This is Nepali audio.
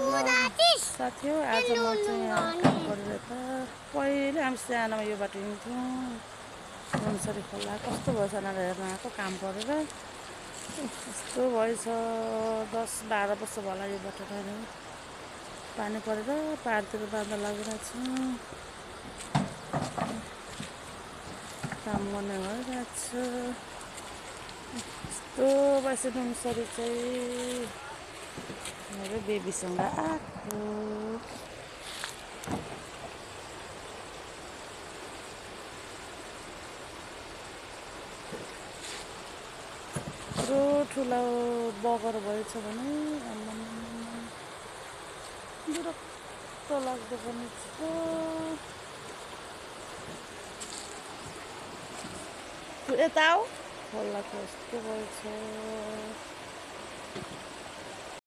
साथी हो आज म चाहिँ यहाँ काम गरेर त पहिले हामी सानोमा यो बाटो हिँड्थ्यौँ नुनसरी खोला कस्तो भएछ भनेर हेर्न आएको काम गरेर यस्तो भएछ 10-12 वर्ष भयो होला यो बाटो रहेन पानी परेर पाहाडतिर बाँध्न लागिरहेको छु काम गर्ने भइरहेको छ यस्तो भएछ नुनसरी चाहिँ मेरो बेबीसँग आएको यत्रो ठुलो बगर भएछ भने विरक्त लाग्दो पनि छ त्यो यता आऊ खोलाको यस्तो भएछ